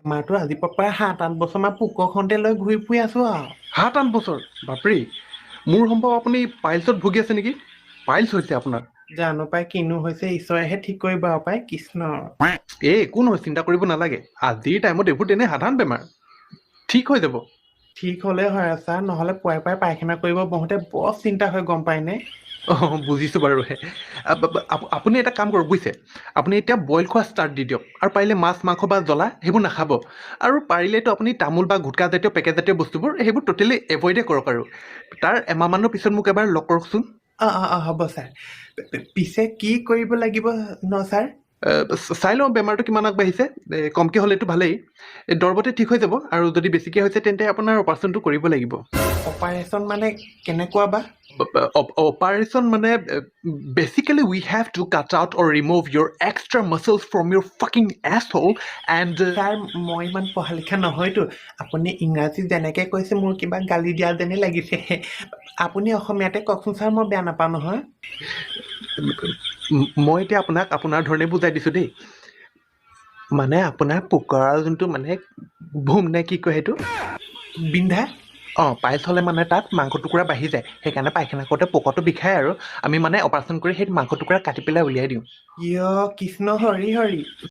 বেমাৰটো আজিৰ পৰা প্ৰায় 7-8 বছৰমান পোকৰখনতে লৈ ঘূৰি ফুৰি আছোঁ আৰু। 7-8 বছৰ? বাপৰে, মোৰ সম্ভৱ আপুনি পাইলছত ভুগি আছে নেকি? পাইলছ হৈছে আপোনাৰ? জানো পাই কিনো হৈছে, ঈশ্বৰেহে ঠিক কৰিব আৰু পাই। কৃষ্ণ। এই একো নহয়, চিন্তা কৰিব নালাগে। আজিৰ টাইমত এইবোৰ তেনে সাধাৰণ বেমাৰ, ঠিক হৈ যাব। ঠিক হ'লে হয় ছাৰ, নহ'লে পুৱাই পুৱাই পায়খানা কৰিব বহুতে বৰ চিন্তা হয়, গম পায়নে? অঁ, বুজিছোঁ বাৰু। আপুনি এটা কাম কৰক বুজিছে, আপুনি এতিয়া বইল খোৱা ষ্টাৰ্ট দি দিয়ক, আৰু পাৰিলে মাছ মাংস বা জ্বলা সেইবোৰ নাখাব, আৰু পাৰিলেতো আপুনি তামোল বা গুটখা জাতীয় পেকেট জাতীয় বস্তুবোৰ সেইবোৰ ট'টেলি এভইডে কৰক। আৰু তাৰ এমাহমানৰ পিছত মোক এবাৰ লগ কৰকচোন। অঁ অঁ অঁ হ'ব ছাৰ। পিছে কি কৰিব লাগিব ন ছাৰ? চাই লওঁ বেমাৰটো কিমান আগবাঢ়িছে। কমকৈ হ'লেতো ভালেই, দৰৱতে ঠিক হৈ যাব, আৰু যদি বেছিকৈ হৈছে তেন্তে আপোনাৰ অপাৰেশ্যনটো কৰিব লাগিব। অপাৰেশ্যন মানে কেনেকুৱা বা? অপাৰেশ্যন মানে basically we have to cut out or remove your extra muscles from your fucking এছহ'ল and sir, মই ইমান পঢ়া লিখা নহয়তো, আপুনি ইংৰাজী যেনেকৈ কৈছে মোৰ কিবা গালি দিয়া যেনেই লাগিছে। আপুনি অসমীয়াতে কওকচোন ছাৰ, মই বেয়া নাপাওঁ নহয়। মই এতিয়া আপোনাক আপোনাৰ ধৰণে বুজাই দিছোঁ দেই। মানে আপোনাৰ পোকৰৰ যোনটো মানে ভূম নে কি কয় সেইটো? বিন্ধা। অঁ, পাইলছ হ'লে মানে তাত মাংস টুকুৰা বাঢ়ি যায়, সেইকাৰণে পায়খানা কৰোঁতে পকৰটো বিষায়, আৰু আমি মানে অপাৰেশ্যন কৰি সেই মাংস টুকুৰা কাটি পেলাই উলিয়াই দিওঁ। ইয় কৃষ্ণ হৰি হৰি।